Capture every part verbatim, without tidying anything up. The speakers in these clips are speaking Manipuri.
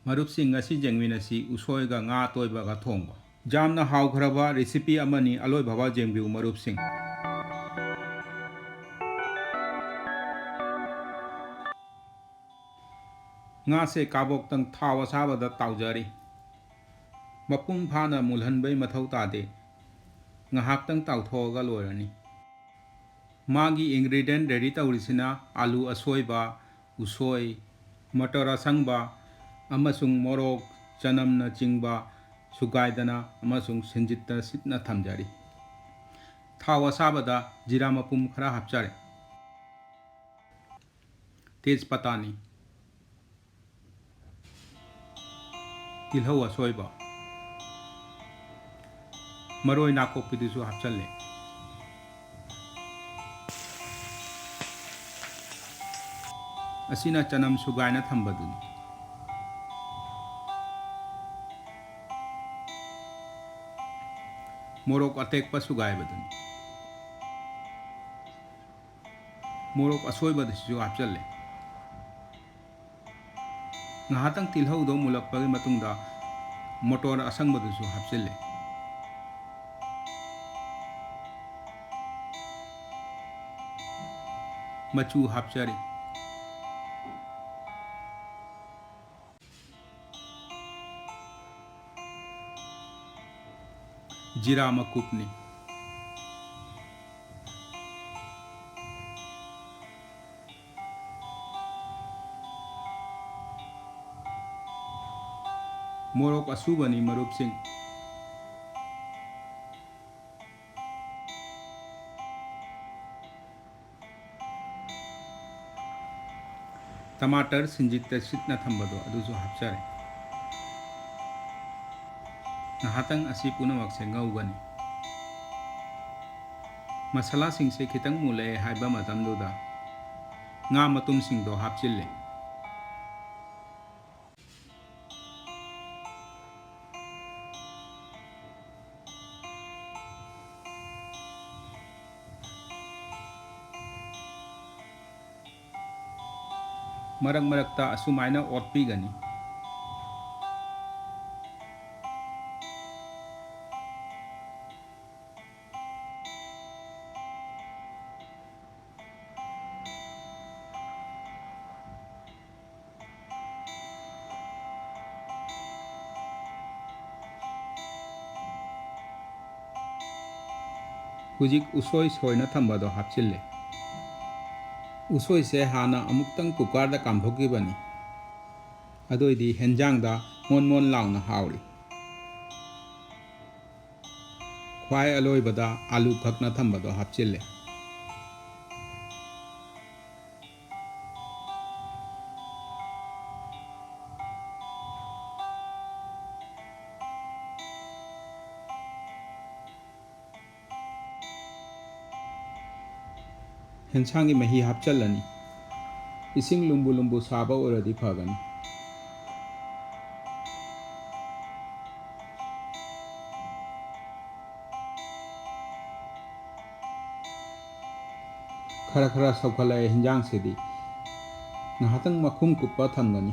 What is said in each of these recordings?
ꯃꯔꯨꯞꯁꯤꯡ, ꯉꯁꯤ ꯌꯦꯡꯃꯤꯟꯅꯁꯤ ꯎꯁꯣꯏꯒ ꯉꯥ ꯑꯇꯣꯏꯕꯒ ꯊꯣꯡꯕ꯫ ꯌꯥꯝꯅ ꯍꯥꯎꯈ꯭ꯔꯕ recipe ꯑꯃꯅꯤ, ꯑꯂꯣꯏꯕ ꯐꯥꯎꯕ ꯌꯦꯡꯕꯤꯌꯨ ꯃꯔꯨꯞꯁꯤꯡ꯫ ꯉꯥꯁꯦ ꯀꯥꯕꯣꯛꯇꯪ ꯊꯥꯎ ꯑꯁꯥꯕꯗ ꯇꯥꯎꯖꯔꯤ꯫ ꯃꯄꯨꯡ ꯐꯥꯅ ꯃꯨꯜꯍꯟꯕꯩ ꯃꯊꯧ ꯇꯥꯗꯦ꯫ ꯉꯥꯏꯍꯥꯛꯇꯪ ꯇꯥꯎꯊꯣꯛꯑꯒ ꯂꯣꯏꯔꯅꯤ꯫ ꯃꯥꯒꯤ ingredient ready ꯇꯧꯔꯤꯁꯤꯅ ꯑꯥꯂꯨ ꯑꯁꯣꯏꯕ, ꯎꯁꯣꯏ, ꯃꯇꯔ ꯑꯁꯪꯕ ꯑꯃꯁꯨꯡ ꯃꯣꯔꯣꯛ, ꯆꯅꯝꯅꯆꯤꯡꯕ ꯁꯨꯒꯥꯏꯗꯅ ꯑꯃꯁꯨꯡ ꯁꯤꯟꯖꯤꯠꯇ ꯁꯤꯠꯅ ꯊꯝꯖꯔꯤ꯫ ꯊꯥꯎ ꯑꯁꯥꯕꯗ ꯖꯤꯔꯥ ꯃꯄꯨꯝ ꯈꯔ ꯍꯥꯞꯆꯔꯦ꯫ ꯇꯦꯖꯄꯇꯥꯅꯤ꯫ ꯇꯤꯜꯍꯧ ꯑꯁꯣꯏꯕ, ꯃꯔꯣꯏ ꯅꯥꯀꯨꯞꯄꯤꯗꯨꯁꯨ ꯍꯥꯞꯆꯜꯂꯦ꯫ ꯑꯁꯤꯅ ꯆꯅꯝ ꯁꯨꯒꯥꯏꯅ ꯊꯝꯕꯗꯨꯅꯤ꯫ ꯃꯣꯔꯣꯛ ꯑꯇꯦꯛꯄ ꯁꯨꯒꯥꯏꯕꯗꯨꯅꯤ꯫ ꯃꯣꯔꯣꯛ ꯑꯁꯣꯏꯕꯗꯨꯁꯨ ꯍꯥꯞꯆꯜꯂꯦ꯫ ꯉꯥꯏꯍꯥꯛꯇꯪ ꯇꯤꯜꯍꯧꯗꯣ ꯃꯨꯜꯂꯛꯄꯒꯤ ꯃꯇꯨꯡꯗ ꯃꯣꯇꯣꯔ ꯑꯁꯪꯕꯗꯨꯁꯨ ꯍꯥꯞꯆꯤꯜꯂꯦ꯫ ꯃꯆꯨ ꯍꯥꯞꯆꯔꯤ꯫ ꯖꯤꯔꯥ ꯃꯀꯨꯞꯅꯤ꯫ ꯃꯣꯔꯣꯛ ꯑꯁꯨꯕꯅꯤ, ꯃꯔꯨꯞꯁꯤꯡ꯫ ꯇꯃꯥꯇꯔ ꯁꯤꯟꯖꯤꯠꯇ ꯁꯤꯠꯅ ꯊꯝꯕꯗꯣ ꯑꯗꯨꯁꯨ ꯍꯥꯞꯆꯔꯦ꯫ ꯉꯥꯏꯍꯥꯛꯇꯪ ꯑꯁꯤ ꯄꯨꯝꯅꯃꯛꯁꯦ ꯉꯧꯒꯅꯤ꯫ ꯃꯁꯥꯂꯥꯁꯤꯡꯁꯦ ꯈꯤꯇꯪ ꯃꯨꯜꯂꯛꯑꯦ ꯍꯥꯏꯕ ꯃꯇꯝꯗꯨꯗ ꯉꯥ ꯃꯇꯨꯝꯁꯤꯡꯗꯣ ꯍꯥꯞꯆꯤꯜꯂꯦ꯫ ꯃꯔꯛ ꯃꯔꯛꯇ ꯑꯁꯨꯃꯥꯏꯅ ꯑꯣꯠꯄꯤꯒꯅꯤ꯫ ꯍꯧꯖꯤꯛ ꯎꯁꯣꯏ ꯁꯣꯏꯅ ꯊꯝꯕꯗꯣ ꯍꯥꯞꯆꯤꯜꯂꯦ꯫ ꯎꯁꯣꯏꯁꯦ ꯍꯥꯟꯅ ꯑꯃꯨꯛꯇꯪ ꯀꯨꯀꯔꯗ ꯀꯥꯝꯊꯣꯛꯈꯤꯕꯅꯤ꯫ ꯑꯗꯨꯑꯣꯏꯗꯤ ꯍꯦꯟꯖꯥꯡꯗ ꯃꯣꯟ ꯃꯣꯟ ꯂꯥꯎꯅ ꯍꯥꯎꯔꯤ꯫ ꯈ꯭ꯋꯥꯏ ꯑꯂꯣꯏꯕꯗ ꯑꯥꯂꯨ ꯀꯛꯅ ꯊꯝꯕꯗꯣ ꯍꯥꯞꯆꯤꯜꯂꯦ꯫ ꯍꯦꯟꯁꯥꯡꯒꯤ ꯃꯍꯤ ꯍꯥꯞꯆꯤꯜꯂꯅꯤ꯫ ꯏꯁꯤꯡ ꯂꯨꯝꯕꯨ ꯂꯨꯝꯕꯨ ꯁꯥꯕ ꯑꯣꯏꯔꯗꯤ ꯐꯒꯅꯤ꯫ ꯈꯔ ꯈꯔ ꯁꯧꯒꯠꯂꯛꯑꯦ ꯍꯤꯟꯖꯥꯡꯁꯤꯗꯤ꯫ ꯉꯥꯏꯍꯥꯛꯇꯪ ꯃꯈꯨꯝ ꯀꯨꯞꯄ ꯊꯝꯒꯅꯤ꯫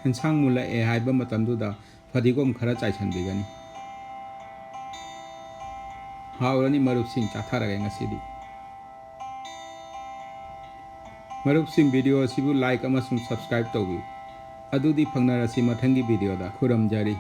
ꯍꯦꯟꯁꯥꯡ ꯃꯨꯜꯂꯛꯑꯦ ꯍꯥꯏꯕ ꯃꯇꯝꯗꯨꯗ ꯐꯗꯤꯒꯣꯝ ꯈꯔ ꯆꯥꯏꯁꯤꯟꯕꯤꯒꯅꯤ꯫ ꯍꯥꯎꯔꯅꯤ ꯃꯔꯨꯞꯁꯤꯡ, ꯆꯥꯊꯔꯒꯦ ꯉꯁꯤꯗꯤ꯫ ꯃꯔꯨꯞꯁꯤꯡ, video ꯑꯁꯤꯕꯨ like ꯑꯃꯁꯨꯡ subscribe ꯇꯧꯕꯤꯌꯨ꯫ ꯑꯗꯨꯗꯤ ꯐꯪꯅꯔꯁꯤ ꯃꯊꯪꯒꯤ video ꯗ꯫ ꯈꯨꯔꯨꯝꯖꯔꯤ꯫